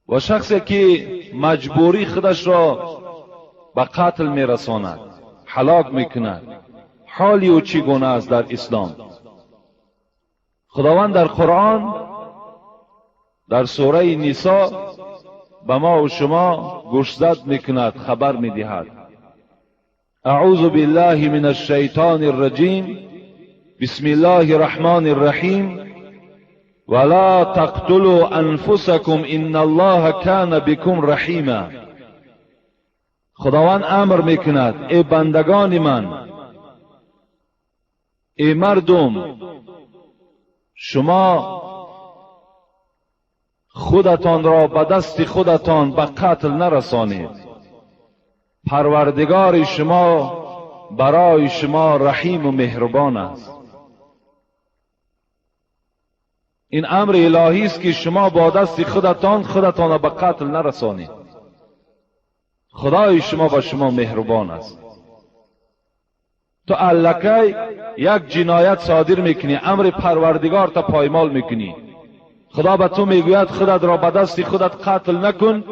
و شخصی که مجبوری خودش را به قتل میرساند، هلاک میکند، حال او چگونه است در اسلام؟ خداوند در قرآن در سوره نساء به ما و شما گوشزد میکند، خبر میدهد. اعوذ بالله من الشیطان الرجیم، بسم الله الرحمن الرحیم، ولا تقتلوا انفسکم ان الله کان بكم رحیما. خداوند امر میکند ای بندگان من، ای مردم، شما خودتان را به دست خودتان به قتل نرسانید. پروردگار شما برای شما رحیم و مهربان است. این امر الهی است که شما با دست خودتان خودتان را به قتل نرسانید. خدای شما با شما مهربان است. تو الکی یک جنایت صادر میکنی، امر پروردگار تا پایمال میکنی. خدا به تو میگوید خودت را به دست خودت قتل نکن،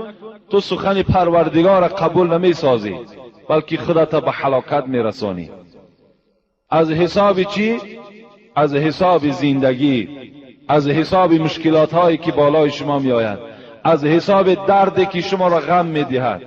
تو سخن پروردگار را قبول نمیسازی، بلکه خودت به هلاکت میرسانی. از حساب چی؟ از حساب زندگی، از حساب مشکلات هایی که بالای شما میآید، از حساب دردی که شما را غم میدهد.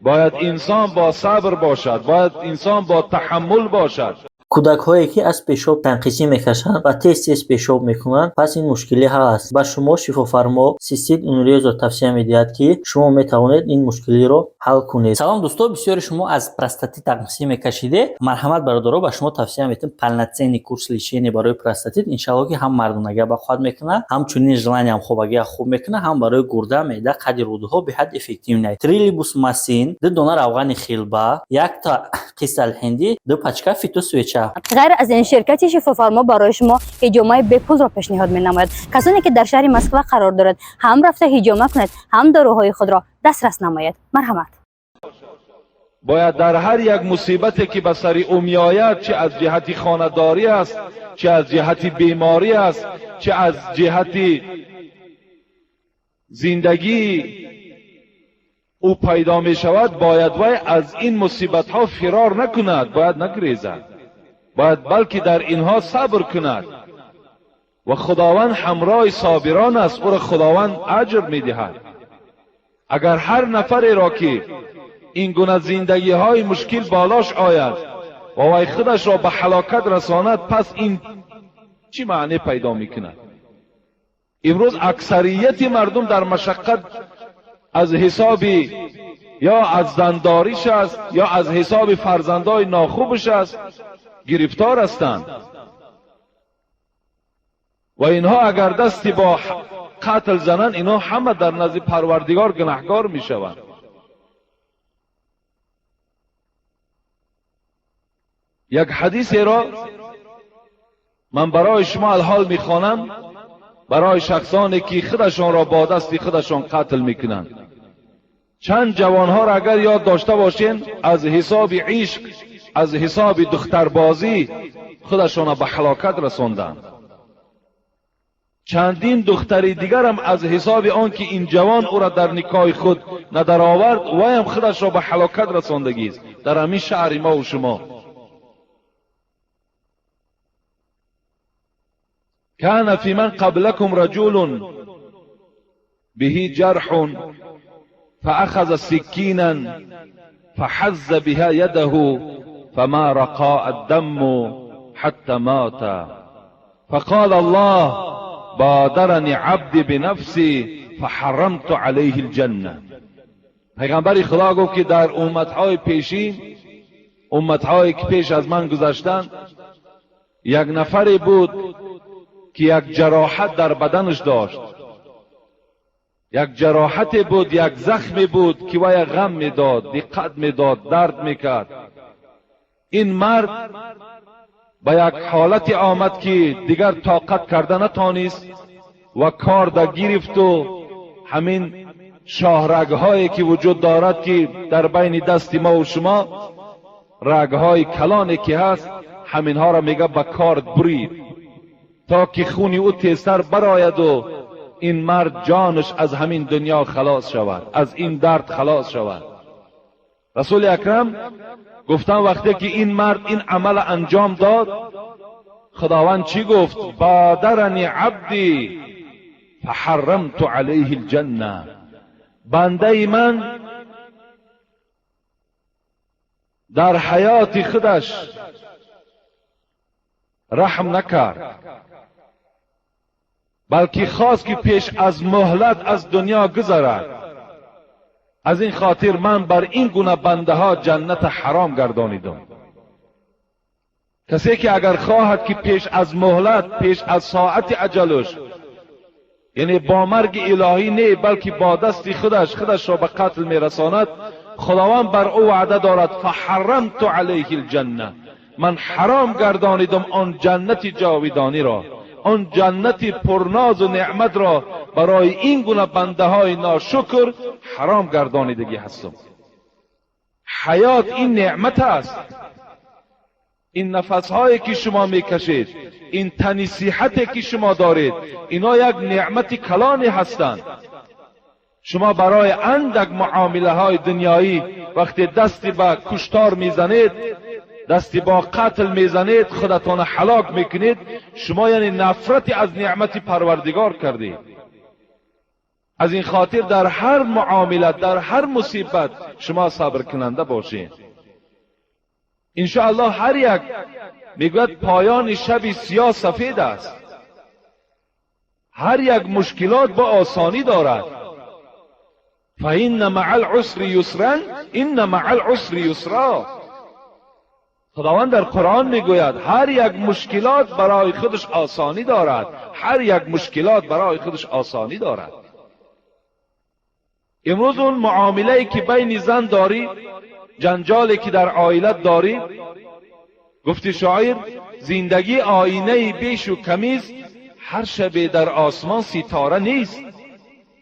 باید انسان با صبر باشد، باید انسان با تحمل باشد. Кӯдакҳое, ки аз пешоб танқисӣ мекашанд ва тез-тез пешоб мекунанд, пас ин мушкилӣ ҳал аст. Ба шумо шифофармо Цистит Унрезо тавсия медиҳад, ки шумо метавонед ин мушкилиро ҳал кунед. Салом, дӯсто! Бисёри шумо аз простатит танқисӣ мекашиде. Марҳамат, бародаро, ба шумо тавсия медиҳем полноценный курс лечения барои простатит. Иншалло, ки ҳам мардонагия бақувват мекунад, ҳамчунин желаниям хобагия хуб мекунад, ҳам барои гурда, меъда, қади рӯдаҳо беҳад эффективный. Трилибус масин, ду дона равғани хилба, якта қисалҳиндӣ, ду пачка фитосвеча. Ғайр аз ин, ширкати Шифофармо барои шумо ҳиҷомаи бепулро пешниҳод менамояд. Касоне ки дар шаҳри Москва қарор дорад, ҳам рафта ҳиҷома кунед, ҳам доруҳои худро дастрас намоед. Марҳамат. باید در هر یک مصیبتی که به سر او میآید، چه از جهت خانه‌داری است، چه از جهت بیماری است، چه از جهت زندگی او پیدا می شود، باید وی از این مصیبت ها فرار نکند، باید نگریزد، باید بلکه در اینها صبر کند و خداوند همراه صابران است، او را خداوند اجر میدهد. اگر هر نفری را که این گونه زندگی های مشکل بالاش آید و وی خودش را به هلاکت رساند، پس این چی معنی پیدا میکند؟ امروز اکثریت مردم در مشقت از حساب یا از زنداریش است یا از حساب فرزندای ناخوبش است گرفتار هستند و اینها اگر دستی با قتل زنند، اینها همه در نزد پروردگار گناهکار میشوند. یک حدیث را من برای شما الحال میخوانم، برای شخصانی که خودشان را با دست خودشان قتل میکنند. چند جوانها را اگر یاد داشته باشین، از حساب عشق، از حساب دختربازی خودشان را به هلاکت رساندند. چندین دختری دیگر هم از حساب آن که این جوان او را در نکاح خود ندر آورد، وی هم خودش را به هلاکت رساندگی است در همین شهر ما و شما. کان فی من قبلکم رجل به جرح فأخذ سکینا فحز بها یده فما رقاء الدم حتى مات، فقال الله بادرني عبدي بنفسي فحرمت عليه الجنة. پیغمبر خدا گفت که در امتهای پیشین، امتهایی که پیش از من گذشتند، یک نفری بود که یک جراحت در بدنش داشت، یک جراحت بود، یک زخمی بود که وی غم میداد، دقت میداد، درد میکرد. این مرد به یک حالت آمد که دیگر طاقت کرده نتانست و کار در گرفت و همین شاهرگ‌هایی که وجود دارد که در بین دست ما و شما رگ‌های کلانی که هست، همینها را میگه به کارد برید تا که خونی او تیزتر براید و این مرد جانش از همین دنیا خلاص شود، از این درد خلاص شود. رسول اکرم گفتن وقتی که این مرد این عمل انجام داد، خداوند چی گفت؟ بادرنی عبدی فحرمت علیه الجنه. بنده من در حیات خودش رحم نکرد، بلکه خواست که پیش از مهلت از دنیا گذرد. از این خاطر من بر این گونه بنده ها جنت حرام گردانیدم. کسی که اگر خواهد که پیش از مهلت، پیش از ساعت اجلش، یعنی با مرگ الهی نه، بلکه با دست خودش خودش را به قتل میرساند، خداوند بر او وعده دارد فحرمت علیه الجنه، من حرام گردانیدم آن جنت جاویدانی را، آن جنت پرناز و نعمت را برای این گونه بنده های ناشکر حرام گردانیدگی هستم. حیات این نعمت است. این نفس هایی که شما میکشید، این تنی صحتی که شما دارید، اینا یک نعمت کلانی هستند. شما برای اندک معامله های دنیایی وقتی دستی به کشتار میزنید، دستی با قتل میزنید، خودتان هلاک میکنید، شما یعنی نفرتی از نعمت پروردگار کردید. از این خاطر در هر معامله، در هر مصیبت شما صبر کننده باشید. انشاءالله هر یک میگوید پایان شب سیاه سفید است. هر یک مشکلات با آسانی دارد. فإن مع العسر یسرا إن مع العسر یسرا. خداوند در قرآن میگوید هر یک مشکلات برای خودش آسانی دارد، هر یک مشکلات برای خودش آسانی دارد. امروز اون معامله که بین زن داری، جنجالی که در عائلت داری، گفتی شاعر زندگی آینه بیش و کمیست، هر شب در آسمان ستاره نیست،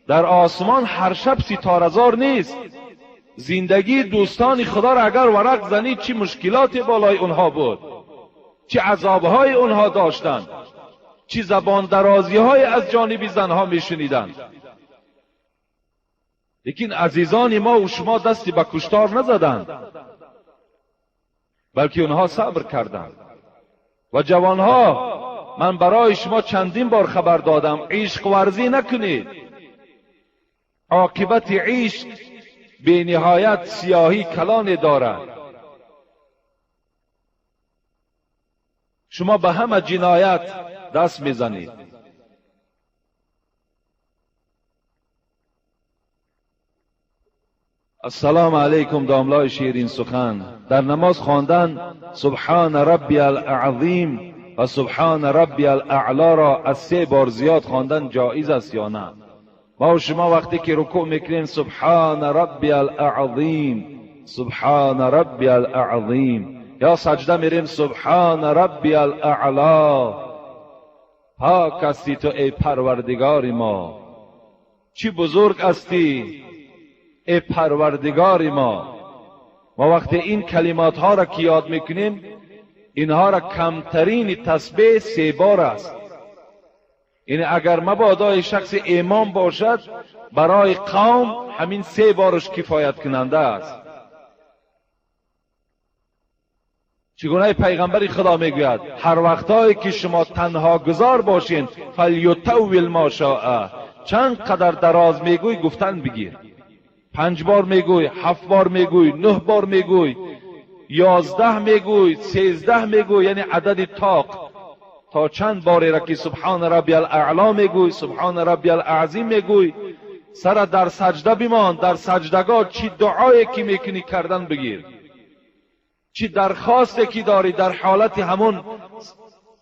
در آسمان هر شب ستاره زار نیست. زندگی دوستان خدا را اگر ورق زنی، چه مشکلات بالای اونها بود، چه عذابهای اونها داشتند، چه زبان درازی های از جانب زنها میشنیدند. لیکن عزیزان ما و شما دستی به کشتار نزدند، بلکه اونها صبر کردند. و جوانها، من برای شما چندین بار خبر دادم، عشق ورزی نکنید. عاقبت عشق به نهایت سیاهی کلان دارد. شما به همه جنایت دست میزنید. السلام علیکم داملای شیرین سخن. در نماز خواندن سبحان ربی العظیم و سبحان ربی الاعلی را از 3 بار زیاد خواندن جایز است یا نه؟ ما و شما وقتی که رکوع میکنیم سبحان ربی العظیم، سبحان ربی العظیم، یا سجده میریم سبحان ربی الاعلی، پاک هستی تو ای پروردگار ما، چی بزرگ هستی ای پروردگار ما. ما وقتی این کلمات ها را که یاد میکنیم، اینها را کمترین تسبیح 3 بار است. یعنی اگر مبادا شخص امام باشد، برای قوم همین 3 بارش کفایت کننده است. چگونه پیغمبر خدا میگوید هر وقتایی که شما تنها گذار باشین فلیطول ما شاء، چند قدر دراز میگوی گفتن بگیر. 5 بار میگوی، 7 بار میگوی، 9 بار میگوی، 11 میگوی، 13 میگوی، یعنی عدد طاق. تا چند باری را که سبحان ربی الاعلی میگوی، سبحان ربی العظیم میگوی، سر در سجده بمان. در سجدگاه چی دعایی که میکنی کردن بگیر، چی درخواستی که داری در حالت همون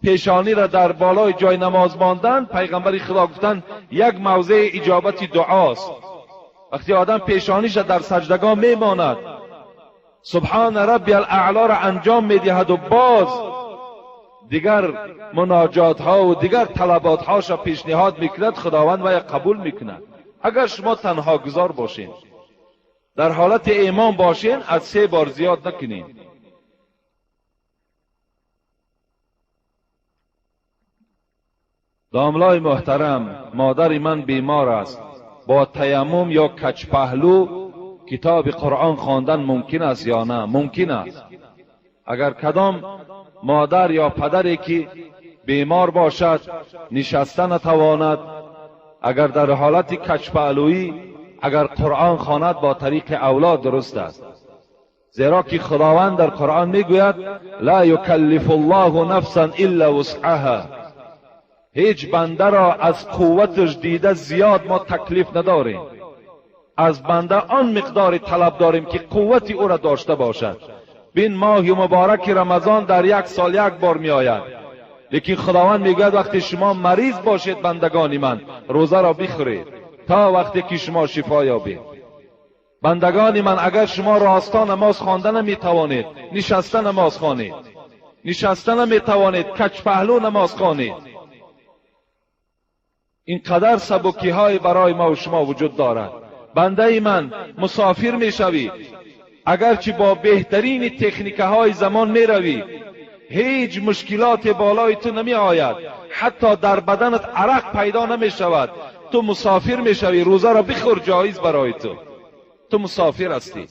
پیشانی را در بالای جای نماز ماندن، پیغمبر خدا گفتن یک موضع اجابت دعاست. وقتی آدم پیشانیش را در سجدگاه میماند، سبحان ربی الاعلی را انجام میدهد و باز دیگر مناجات ها و دیگر طلبات هاش را پیشنهاد میکند، خداوند و قبول میکند. اگر شما تنها گذار باشین، در حالت ایمان باشین، از 3 بار زیاد نکنین. Домлای محترم، مادر من بیمار است. با تیمم یا کچپهلو کتاب قرآن خواندن ممکن است یا نه؟ ممکن است. اگر کدام مادر یا پدری که بیمار باشد، نشسته نتواند، اگر در حالت کچپهلویی اگر قرآن خواند با طریق اولاد درست است. زیرا که خداوند در قرآن میگوید لا یکلف الله نفسا الا وسعها، هیچ بنده را از قوتش دیده زیاد ما تکلیف نداریم. از بنده آن مقدار طلب داریم که قوت او را داشته باشد. بین ماه مبارک رمضان در یک سال یک بار می آید، لیکن خداوند میگوید وقتی شما مریض باشید بندگان من روزه را بخورید تا وقتی که شما شفا یابید. بندگان من اگر شما راستا نماز خوانده نمیتوانید، نشسته نماز خوانید. نشسته نمیتوانید، کج پهلو نماز خوانید. اینقدر سبکی های برای ما و شما وجود دارد. بنده من مسافر میشوی، اگرچه با بهترین تکنیک های زمان میروی، هیچ مشکلات بالای تو نمی آید، حتی در بدنت عرق پیدا نمی شود. تو مسافر میشوی، روزه را بخور، جایز برای تو. تو مسافر هستی.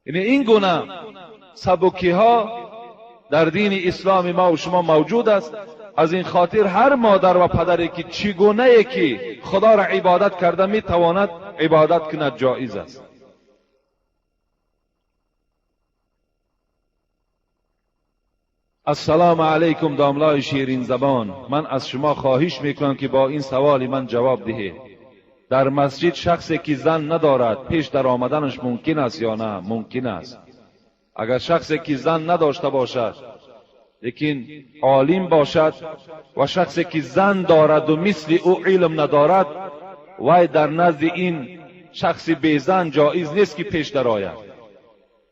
یعنی این گونه سبکی ها در دین اسلام ما و شما موجود است. از این خاطر هر مادر و پدری که چگونه که خدا را عبادت کرده میتواند عبادت کند، جایز است. السلام علیکم داملای شیرین زبان، من از شما خواهش میکنم که با این سوال من جواب دهید. در مسجد شخصی که زن ندارد پیش در آمدنش ممکن است یا نه؟ ممکن است. اگر شخصی که زن نداشته باشد لیکن عالم باشد و شخصی که زن دارد و مثل او علم ندارد، وی در نزد این شخص بی زن جایز نیست که پیش درآید.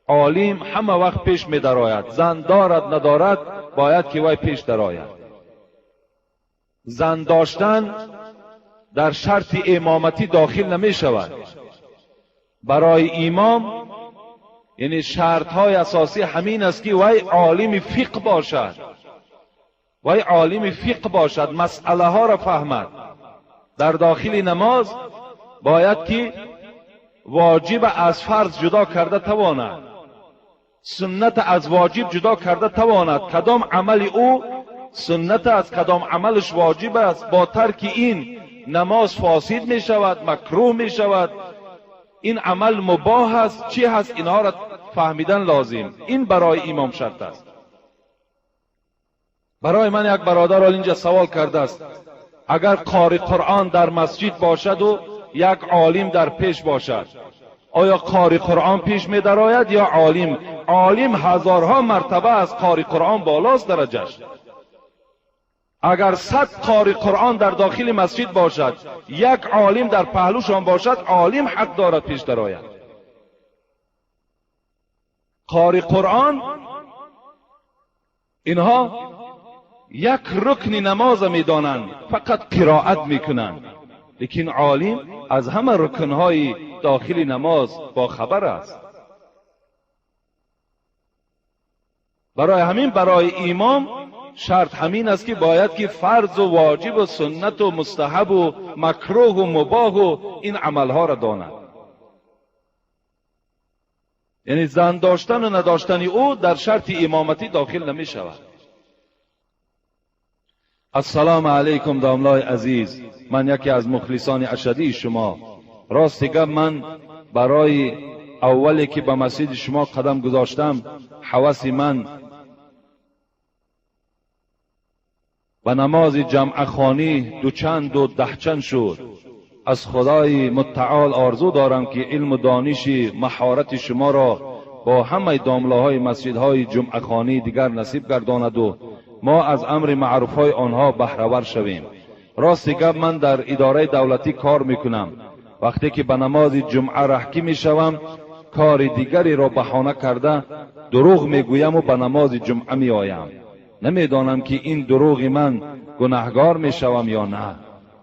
عالم همه وقت پیش می درآید، زن دارد ندارد باید که وی پیش درآید. زن داشتن در شرط امامتی داخل نمی شود. برای امام یعنی شرط های اساسی همین است که وی عالم فقه باشد، وی عالم فقه باشد، مسئله ها را فهمد. در داخل نماز باید که واجب از فرض جدا کرده تواند، سنت از واجب جدا کرده تواند. کدام عمل او سنت است، کدام عملش واجب است. با ترک این نماز فاسد می شود، مکروه می شود. این عمل مباح است، چی هست، اینها را فهمیدن لازم. این برای امام شرط است. برای من یک برادر اینجا سوال کرده است، اگر قاری قرآن در مسجد باشد و یک عالم در پیش باشد، آیا قاری قرآن پیش می درآید یا عالم؟ عالم هزارها مرتبه از قاری قرآن بالاست درجهش. اگر 100 قاری قرآن در داخل مسجد باشد، یک عالم در پهلوشان باشد، عالم حق دارد پیش درآید. قاری قرآن اینها یک رکن نماز میدانند، فقط قرائت میکنند، لیکن عالم از همه رکنهای داخل نماز با خبر است. برای همین برای امام شرط همین است که باید که فرض و واجب و سنت و مستحب و مکروه و مباح و این عملها را داند. یعنی زن داشتن و نداشتن او در شرط امامتی داخل نمی شود. السلام علیکم داملای عزیز، من یکی از مخلصان اشدی شما. راست گپ من برای اولی که به مسجد شما قدم گذاشتم، حواس من و نماز جمعه خوانی دوچند و دهچند شد. از خدای متعال آرزو دارم که علم و دانش مهارت شما را با همه داملاهای مسجدهای جمعه خوانی دیگر نصیب گرداند و ما از امر معروف های آنها بهره شویم. راست گپ من در اداره دولتی کار میکنم. وقتی که به نماز جمعه رهکی میشوم، کار دیگری را بهانه کرده دروغ میگویم و به نماز جمعه میآیم. نمیدانم که این دروغ من گناهگار میشوم یا نه.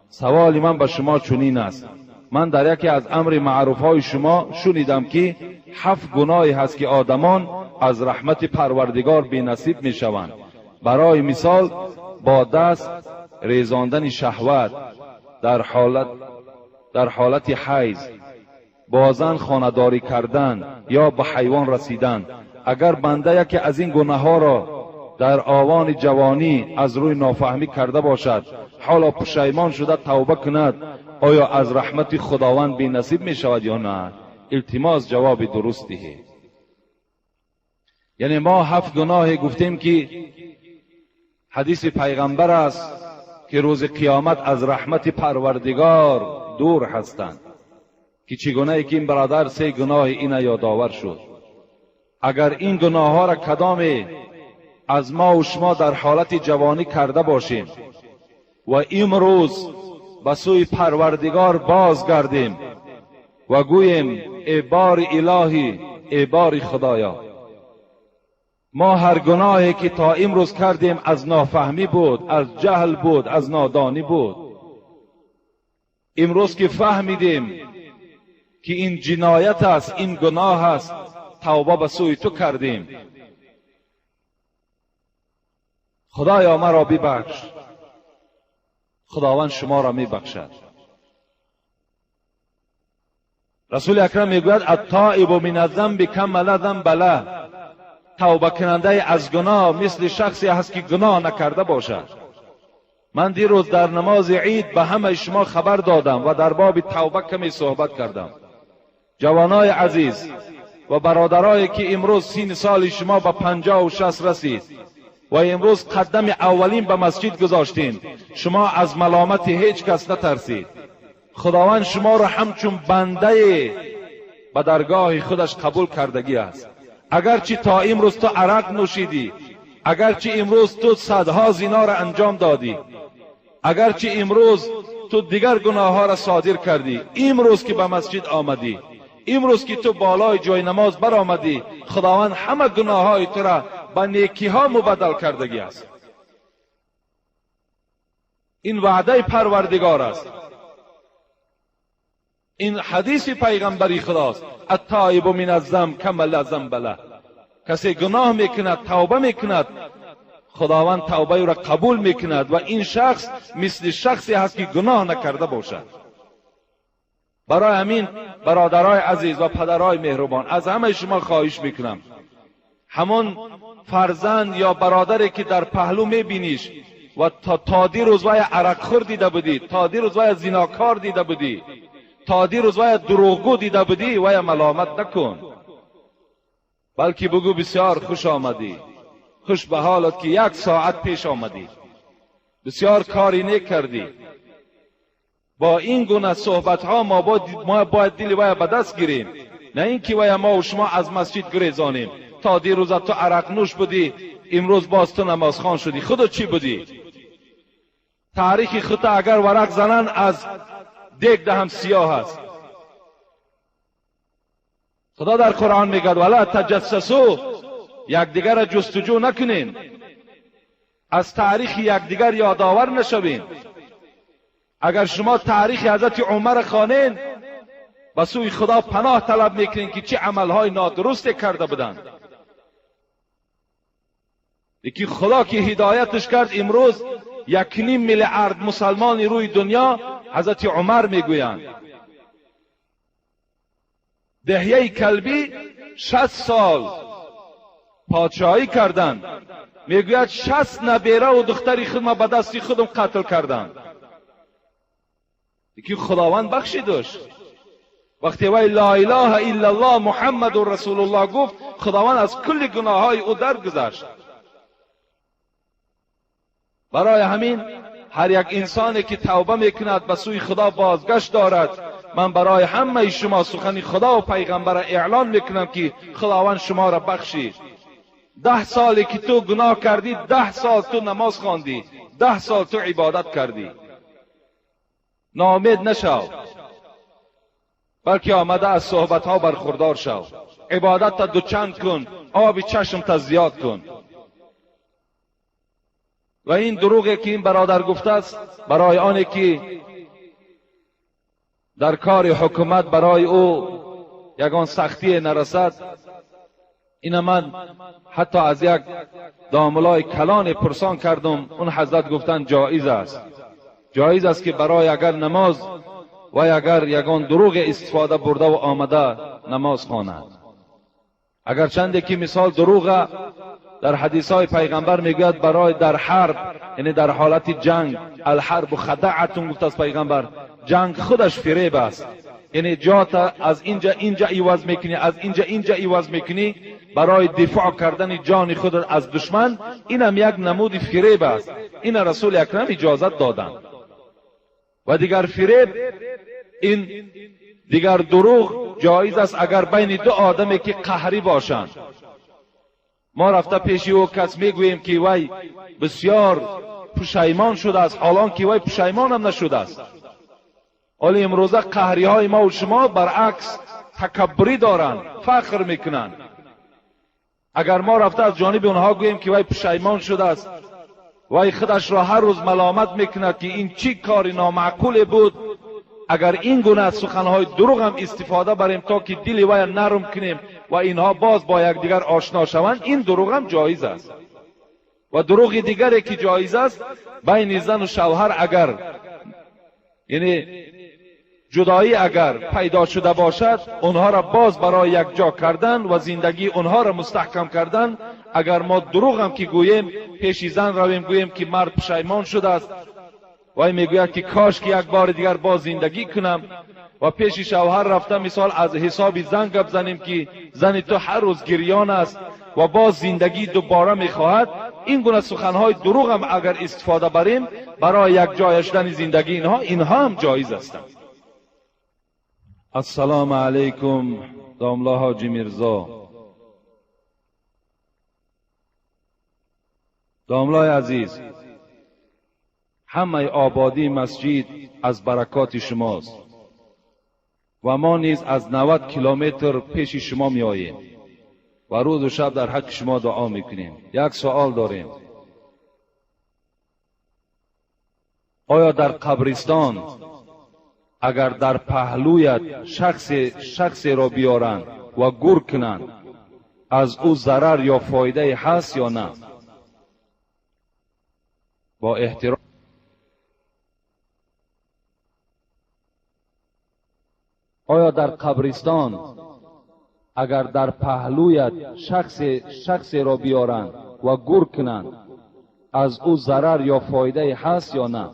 سوال من به شما چنین است: من در یکی از امر معروف های شما شنیدم که 7 گناهی هست که آدمان از رحمت پروردگار بی نصیب میشوند. Барои мисол бо даст резондани шаҳват дар ҳолати ҳайз, бо зан хонадорӣ кардан ё ба ҳайвон расидан. Агар банда яке аз ин гунаҳҳоро дар овони ҷавонӣ аз рӯи нофаҳмӣ карда бошад, ҳоло пушаймон шуда тавба кунад, оё аз раҳмати Худованд бенасиб мешавад ё на? Илтимос ҷавоби дуруст диҳед. Яъне мо ҳафт гуноҳе гуфтем ки ҳадиси пайғамбар аст ки рӯзи қиёмат аз раҳмати Парвардигор дур ҳастанд, ки чӣ гунае ки ин бародар се гуноҳи ина ёдовар шуд. Агар ин гуноҳҳоро кадоме аз мо ва шумо дар ҳолати ҷавонӣ карда бошем ва имрӯз ба сӯи Парвардигор бозгардем ва гӯем: эй бори илоҳӣ, эй бори Худоё, мо ҳар гуноҳе ки то имрӯз кардем аз нофаҳмӣ буд, аз ҷаҳл буд, аз нодонӣ буд. Имрӯз ки фаҳмидем ки ин ҷиноят аст, ин гуноҳ аст, тавба ба сӯи ту кардем. Худоё маро бибахш. Худованд шуморо мебахшад. Расули акрам мегӯяд: аттоибу мин аззамби кама ла замба лаҳ. Тавбакунандаи аз гуноҳ мисли шахсе аст ки гуноҳ накарда бошад. Ман дирӯз дар намози ид ба ҳамаи шумо хабар додам ва дар боби тавба каме суҳбат кардам. Ҷавонои азиз ва бародарое ки имрӯз сини соли шумо ба 56 расид ва имрӯз қадами аввалин ба масҷид гузоштем, шумо аз маломати ҳеҷ кас натарсид. Худованд шуморо ҳамчун бандае ба даргоҳи худаш қабул кардагӣ аст. Агарчи то имрӯз ту арақ нӯшидӣ, агарчи имрӯз ту садҳо зиноро анҷом додӣ, агарчи имрӯз ту дигар гуноҳҳоро содир кардӣ, имрӯз ки ба масҷид омадӣ, имрӯз ки ту болои ҷои намоз баромадӣ, Худованд ҳама гуноҳҳои тура ба некиҳо мубаддал кардагӣ аст. Ин ваъдаи Парвардигор аст. Ин ҳадиси пайғамбари Худост: аттоибу мин аззамб кама ла замба лаҳ. Касе гуноҳ мекунад, тавба мекунад, Худованд тавбаи ӯро қабул мекунад ва ин шахс мисли шахсе ҳаст ки гуноҳ накарда бошад. Барои ҳамин бародарои азиз ва падарои меҳрубон, аз ҳамаи шумо хоҳиш мекунам, ҳамон фарзанд ё бародаре ки дар паҳлӯ мебиниш ва то дирӯз вая арақхӯр дида будӣ, то дирӯз вая зинокор дида будӣ, то дирӯз вая дурӯғгӯ дида будӣ, вая маломат накун, балки бигӯ: бисёр хуш омадӣ, хуш ба ҳолат ки як соат пеш омадӣ, бисёр кори нек кардӣ. Бо ин гуна суҳбатҳо мо бояд дили вая ба даст гирем, на ин ки вая мо шумо аз масҷид гурезонем. То дирӯза ту арақнӯш будӣ, имрӯз боз ту намозхон шудӣ. Худо чӣ будӣ? Таърихи худта агар варақ зананд, аз дег даҳам сиёҳ аст. Худо дар Қуръон мегӯяд: вала таҷассасу, якдигарро ҷустуҷӯ накунем, аз таърихи якдигар ёдовар нашавем. Агар шумо таърихи ҳазрати Умарро хонед, ба сӯи Худо паноҳ талаб мекунед ки чӣ амалҳои нодурусте карда буданд. Лекин Худо ки ҳидояташ кард, имрӯз 1.5 миллиард мусалмони рӯи дунё ҳазрати Умар мегӯянд. Деҳияи Калбӣ 60 сол подшоҳӣ карданд. Мегӯяд 60 набераву духтари худма ба дасти худам қатл карданд. Лекин Худованд бахшидаш. Вақте вай ла илаҳа иллаллоҳ Муҳаммадун расулуллоҳ гуфт, Худованд аз кулли гуноҳҳои ӯ даргузашт. Барои ҳамин ҳар як инсоне ки тавба мекунад, ба сӯи Худо бозгашт дорад. Ман барои ҳамаи шумо сухани Худо ва пайғамбарро эълон мекунам ки Худованд шуморо бахшид. 10 соле ки ту гуноҳ кардӣ, 10 сол ту намоз хондӣ, 10 сол ту ибодат кардӣ. Ноумед нашав, балки омада аз суҳбатҳо бархурдор шав. Ибодатта дучанд кун, оби чашмта зиёд кун. Ва ин дурӯғе ки ин бародар гуфтааст, барои оне ки дар кори ҳукумат барои ӯ ягон сахтие нарасад, اینا من حتی از یک داملای کلان پرسان کردم، اون حضرت گفتن جایز است. جایز است که برای اگر نماز و اگر یگان دروغ استفاده برده و آمده نماز خواند. اگر چنده که مثال دروغ در حدیث های پیغمبر میگوید برای در حرب، یعنی در حالت جنگ، الحرب خدعتون گفت از پیغمبر، جنگ خودش فریب است. یعنی جات از اینجا اینجا عوض میکنی، از اینجا اینجا عوض میکنی برای دفاع کردن جان خود از دشمن، اینم یک نمود فریب است. این رسول اکرم اجازت دادند. و دیگر فریب، این دیگر دروغ جایز است اگر بین دو آدمی که قهری باشند، ما رفته پیش او کس میگوییم که وی بسیار پشیمان شده است، حالان که وی پشیمان هم نشده است. ولی امروزه قهری های ما و شما برعکس تکبری دارند، فخر میکنند. اگر ما رفته از جانب اونها گوییم که وی پشیمان شده است، وی خودش را هر روز ملامت میکند که این چی کار نامعقول بود، اگر این گونه از سخنهای دروغ هم استفاده بریم تا که دل وی نرم کنیم و اینها باز با یکدیگر آشنا شوند، این دروغ هم جایز است. و دروغ دیگری که جایز است بین زن و شوهر اگر یعنی جدایی اگر پیدا شده باشد، اونها را باز برای یک جا کردن و زندگی اونها را مستحکم کردن، اگر ما دروغ هم که گوییم پیش زن رویم گوییم که مرد پشیمان شده است، وی میگوید که کاش که یک بار دیگر باز زندگی کنم، و پیش شوهر رفته مثال از حساب زن گپ زنیم که زن تو هر روز گریان است و باز زندگی دوباره میخواهد، این گونه سخنهای دروغ هم اگر استفاده بریم برای یک جای شدن زندگی اینها هم جایز هستند. السلام علیکم داملا حاجی میرزا. داملای عزیز، همه آبادی مسجد از برکات شماست و ما نیز از 90 کیلومتر پیش شما می آییم و روز و شب در حق شما دعا میکنیم. یک سوال داریم: آیا در قبرستان اگر در پهلویت شخصی را بیارند و گور کنند، از او ضرر یا فایده هست یا نه؟ با احترام. آیا در قبرستان اگر در پهلویت شخصی را بیارند و گور کنند، از او ضرر یا فایده هست یا نه؟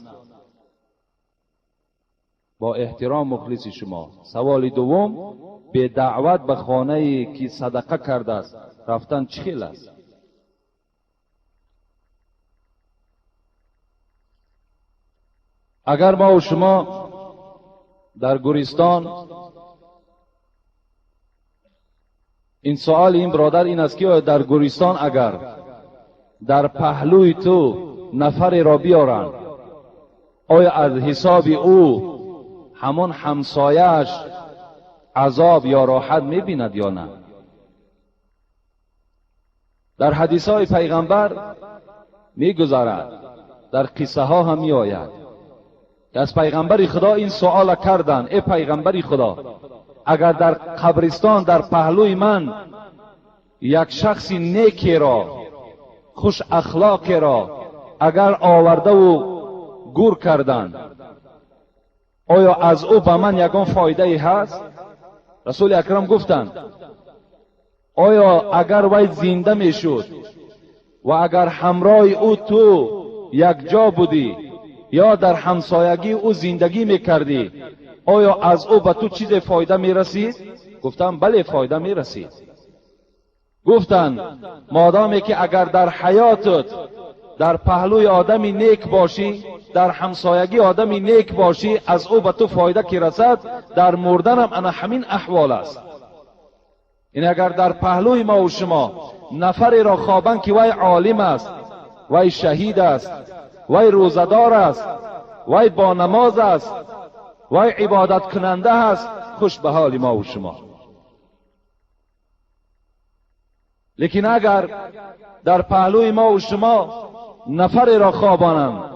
با احترام مخلص شما. سوال دوم: به دعوت به خانه که صدقه کرده است رفتن چه خیل است؟ اگر ما و شما در گورستان، این سوال این برادر این است که در گورستان اگر در پهلوی تو نفری را بیارند، آیا از حساب او همان همسایه‌اش عذاب یا راحت می‌بیند یا نه؟ در حدیث‌های پیغمبر می‌گذرد، در قصه ها هم می‌آید که از پیغمبر خدا این سوال کردند: ای پیغمبر خدا، اگر در قبرستان در پهلوی من یک شخص نیکی را، خوش اخلاقی را اگر آورده و گور کردند، آیا از او به من یگان فایده هست؟ رسول اکرم گفتند: آیا اگر وی زنده میشد و اگر همراه او تو یک جا بودی یا در همسایگی او زندگی میکردی، آیا از او به تو چیز فایده میرسید؟ گفتم بله، فایده میرسید. گفتند مادامی که اگر در حیاتت در پهلوی آدمی نیک باشی، در همسایگی آدمی نیک باشی، از او به تو فایده که رسد، در مردنم انا همین احوال است. این اگر در پهلوی ما و شما نفری را خوابند که وی عالم است، وی شهید است، وی روزه‌دار است، وی با نماز است، وی عبادت کننده است، خوش به حال ما و شما. لیکن اگر در پهلوی ما و شما نفری را خوابانند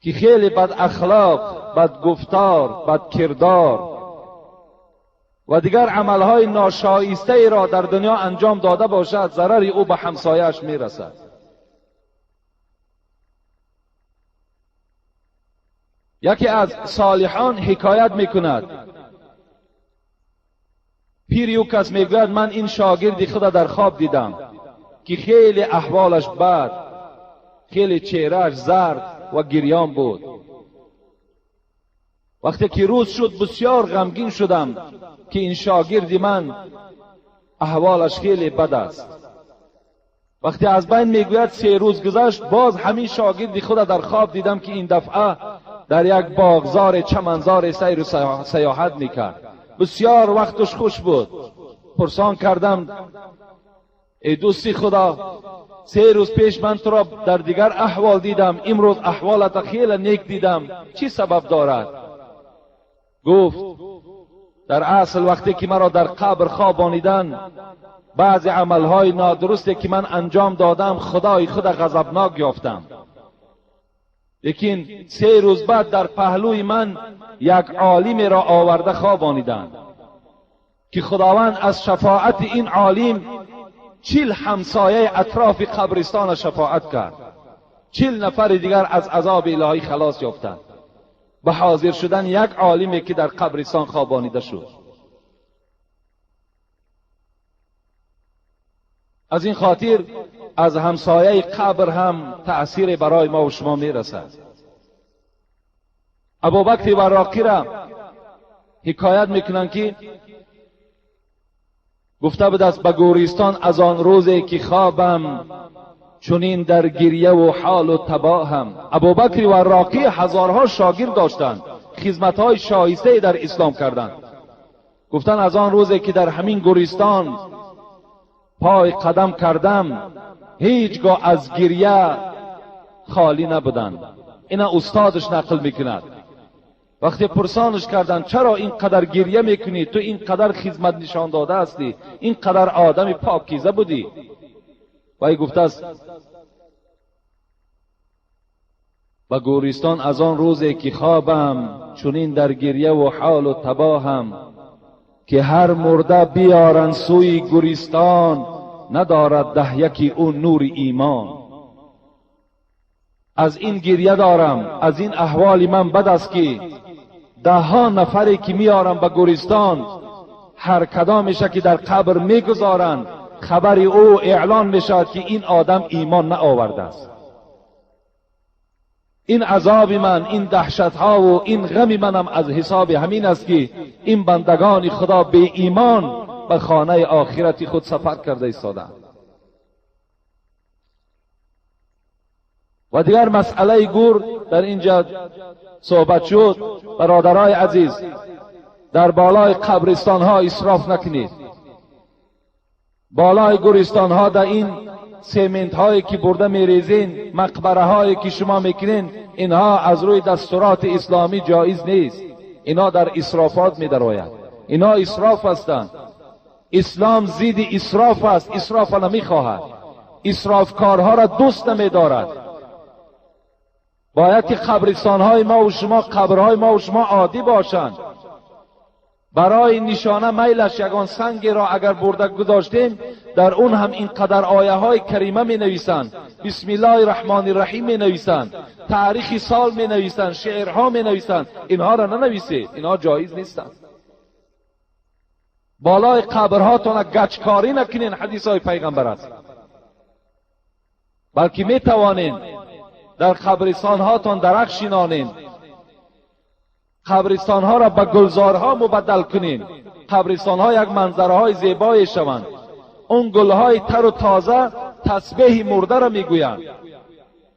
که خیلی بد اخلاق، بد گفتار، بد کردار، و دیگر عملهای ناشایسته ای را در دنیا انجام داده باشد، ضرر او به همسایه‌اش میرسد. یکی از صالحان حکایت میکند، پیر او کس میگوید من این شاگردی خود در خواب دیدم که خیلی احوالش بد، خیلی چهرهش زرد و گریان بود. وقتی که روز شد بسیار غمگین شدم که این شاگرد من احوالش خیلی بد است. وقتی از بین میگوید 3 روز گذشت، باز همین شاگردی خود در خواب دیدم که این دفعه در یک باغزار چمنزار سیر و سیاحت میکرد. بسیار وقتش خوش بود. پرسان کردم ای دوستی خدا، 3 روز پیش من تو را در دیگر احوال دیدم، امروز احوالت خیلی نیک دیدم، چی سبب دارد؟ گفت در اصل وقتی که مرا در قبر خوابانیدن، بعضی عملهای نادرستی که من انجام دادم خدای خود غضبناک یافتم، لیکن 3 روز بعد در پهلوی من یک عالم را آورده خوابانیدند که خداوند از شفاعت این عالم 40 همسایه اطراف قبرستان شفاعت کرد. 40 نفر دیگر از عذاب الهی خلاص یافتند به حاضر شدن یک عالمی که در قبرستان خوابانیده شد. از این خاطر از همسایه قبر هم تأثیر برای ما و شما میرسد. ابوبکر وراقی را حکایت میکنند که گفته بود است به گورستان از آن روزی که خوابم چنین در گریه و حال و تباهم. ابوبکر وراقی هزارها شاگرد داشتند، خدمتهای شایسته در اسلام کردند. گفتن از آن روزی که در همین گورستان پای قدم کردم هیچگاه از گریه خالی نبودند. اینا استادش نقل میکند. وقتی پرسانش کردند چرا اینقدر گریه میکنی، تو اینقدر خدمت نشان داده هستی، اینقدر آدم پاکیزه بودی؟ وی گفته است به گورستان از آن روزی که خوابم چنین در گریه و حال و تباهم، که هر مرده بیارن سوی گورستان ندارد ده یکی او نور ایمان. از این گریه دارم، از این احوال من بد است که ده ها نفری که میارم به گورستان، هر کدامش که در قبر میگذارند خبر او اعلان میشود که این آدم ایمان نآورده است. این عذاب من، این دهشت ها و این غم منم از حساب همین است که این بندگان خدا به ایمان به خانه آخرت خود سفر کرده ایستادند. و دیگر مسئله گور در اینجا صحبت شد. برادرای عزیز، در بالای قبرستان ها اسراف نکنید. بالای گورستان ها در این سیمنت هایی که برده میریزین، مقبره هایی که شما میکنین، اینها از روی دستورات اسلامی جایز نیست. اینها در اسرافات میدراید. اینها اسراف هستند. اسلام ضد اسراف است، اسراف نمیخواهد، اسرافکارها را دوست نمیدارد. باید که قبرستان های ما و شما، قبرهای ما و شما عادی باشند. برای نشانه میلش یگان سنگ را اگر برده گذاشتیم، در اون هم اینقدر آیه های کریمه می نویسند، بسم الله الرحمن الرحیم می نویسند، تاریخ سال می نویسند، شعرها می نویسند. اینها را ننویسید، اینها جایز نیستند. بالای قبرهاتون گچکاری نکنین، حدیث های پیغمبر است. بلکه می توانین در قبرستان هاتون درخت شینانین، قبرستان ها را به گلزارها مبدل کنین، قبرستان ها یک منظره های زیبای شوند. اون گلهای تر و تازه تسبیح مرده را میگویند.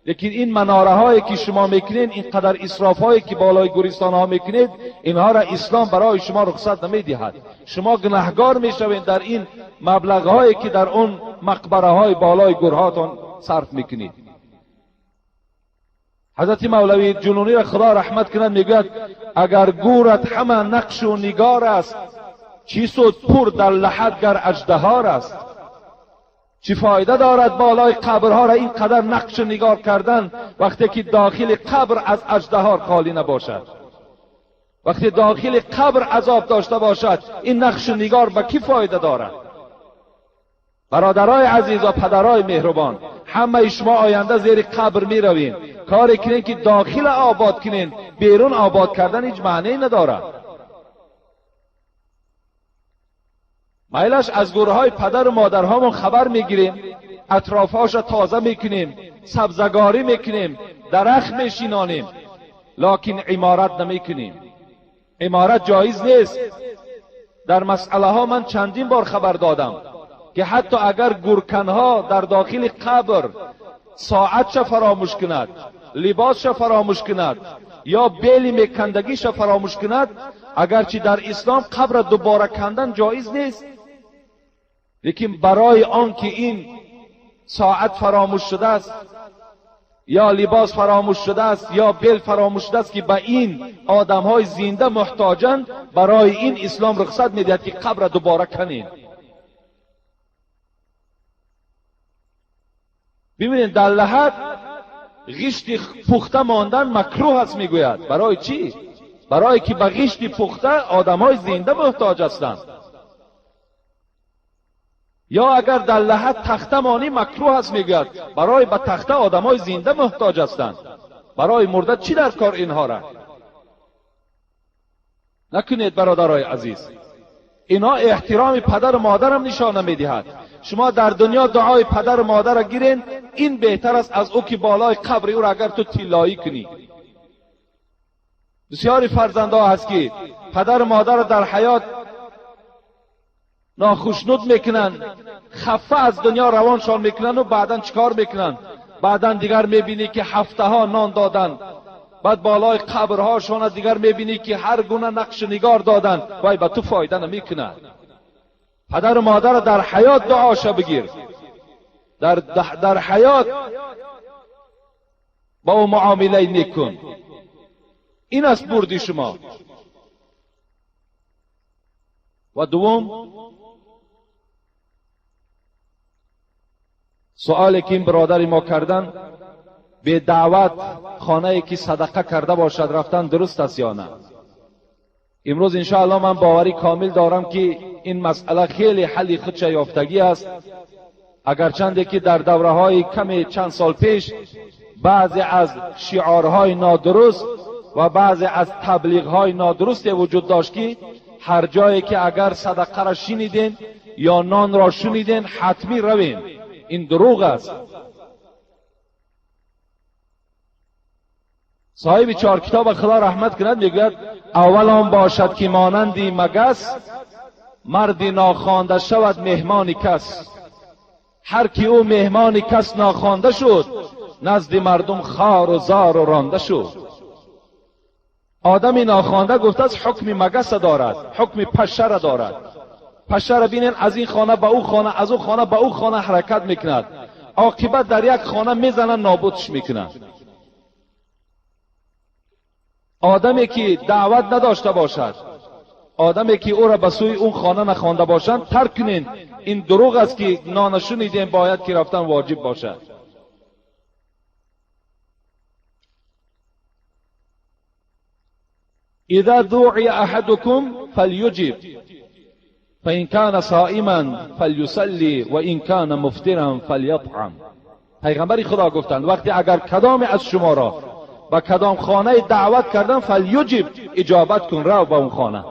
لیکن این مناره هایی که شما میکنین، اینقدر اسراف هایی که بالای گورستان ها میکنید، اینها را اسلام برای شما رخصت نمیدهد. شما گناهگار میشوین در این مبلغ هایی که در اون مقبره های بالای گورهاتون صرف میکنید. حضرت مولوی جنونی را خدا رحمت کند میگوید اگر گورت همه نقش و نگار است، چی سود پور در لحد گر اژدهار است. چی فایده دارد بالای قبرها را اینقدر نقش و نگار کردن وقتی که داخل قبر از اژدهار خالی نباشد. وقتی داخل قبر عذاب داشته باشد، این نقش و نگار به کی فایده دارد؟ برادرای عزیز و پدرای مهربان، همه شما آینده زیر قبر می روین. کاری کنین که داخل آباد کنین، بیرون آباد کردن هیچ معنی ندارد. مایلش از گورهای پدر و مادرهامون خبر میگیریم، اطرافهاش را تازه میکنیم، سبزگاری میکنیم، درخت میشینانیم، لکن عمارت نمیکنیم. عمارت جایز نیست. در مسئله ها من چندین بار خبر دادم که حتی اگر گورکنها در داخل قبر ساعتش فراموش کند، لباسش فراموش کند یا بیلی میکندگیش فراموش کند، اگرچه در اسلام قبر دوباره کندن جایز نیست، لیکن برای آن که این ساعت فراموش شده است یا لباس فراموش شده است یا بیل فراموش شده است که به این آدم های زنده محتاجند، برای این اسلام رخصت میدهد که قبر دوباره کنین. ببینید در لحد غشت پخته ماندن مکروه است میگوید. برای چی؟ برای که به غشت پخته آدم های زنده محتاج هستند. یا اگر در لحد تخته مانی مکروه است میگوید، برای به تخته آدم های زنده محتاج هستند. برای مرده چی در کار اینها را؟ نکنید برادرای عزیز. اینها احترام پدر و مادرم نشانه میدهد. شما در دنیا دعای پدر و مادر را گیرین، این بهتر است از او که بالای قبر او را اگر تو طلایی کنی. بسیاری فرزندها هست که پدر و مادر را در حیات ناخشنود میکنن، خفه از دنیا روانشان میکنن و بعدا چیکار میکنن؟ بعدا دیگر میبینی که هفته ها نان دادن، بعد بالای قبرهاشان دیگر میبینی که هر گونه نقش نگار دادن، وای به تو فایده نمیکنه. پدر و مادر در حیات دعاشا بگیر، در حیات با او معامله نیک کن. این است بردی شما. و دوم سوالی که این برادر ما کردن، به دعوت خانه که صدقه کرده باشد رفتن درست است یا نه؟ امروز انشاءالله من باوری کامل دارم که این مسئله خیلی حل خودش یافتگی است، اگرچنده که در دوره های کم چند سال پیش بعضی از شعارهای نادرست و بعضی از تبلیغ های نادرست وجود داشت که هر جایی که اگر صدقه را شنیدین یا نان را شنیدین حتمی روین. این دروغ است. صاحب چهار کتاب خدا رحمت کند میگوید اول آن باشد که مانندی مگس، مردی ناخوانده شود مهمان کس. هر کی او مهمان کس ناخوانده شد، نزد مردم خار و زار و رانده شد. آدمی ناخوانده گفته از حکم مگس دارد، حکم پشه را دارد. پشه را بینین از این خانه به او خانه، از او خانه به او خانه حرکت میکند، عاقبت در یک خانه میزنن نابودش میکنند. آدمی که دعوت نداشته باشد، آدمی که او را به سوی اون خانه نخوانده باشند ترک کنین. این دروغ است که نان شنیدیم باید که رفتن واجب باشد. اذا دعی احدكم فلیجب فإن كان صائما فلیصلی وإن كان مفطرا فلیطعم. پیغمبر خدا گفتند وقتی اگر کدام از شما را به کدام خانه دعوت کردن فلیجب، اجابت کن، رو به اون خانه.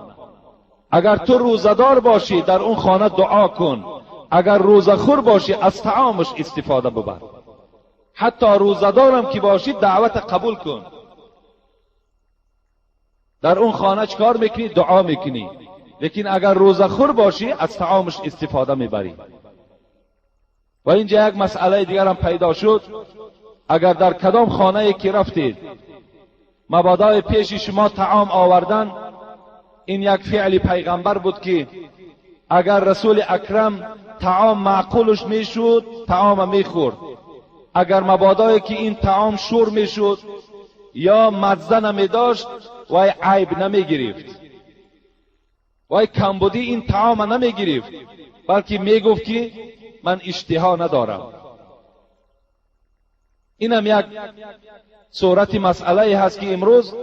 اگر تو روزه‌دار باشی در اون خانه دعا کن، اگر روزه خور باشی از طعامش استفاده ببر. حتی روزه‌دارم که باشی دعوت قبول کن. در اون خانه چکار میکنی؟ دعا میکنی. لیکن اگر روزه خور باشی از طعامش استفاده میبری. و اینجا یک مسئله دیگر هم پیدا شد. اگر در کدام خانه که رفتید مبادای پیش شما طعام آوردن، این یک فعل پیغمبر بود که اگر رسول اکرم طعام معقولش میشد طعام میخورد، اگر مبادای که این طعام شور میشد یا مزه نمیداشت وای عیب نمیگرفت، وای کمبودی این طعام نمیگرفت، بلکه میگفت که من اشتها ندارم. اینم یک صورت مسئله هست که امروز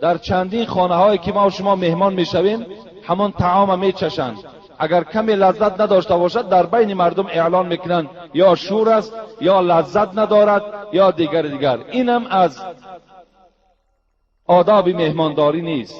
Дар чандин хонаҳое ки мо шумо меҳмон мешавем, ҳамон таома мечашанд. Агар каме лаззат надошта бошад, дар байни мардум эълон мекунанд, ё шур аст, ё лаззат надорад, ё дигар дигар. Инам аз одоби меҳмондорӣ нест.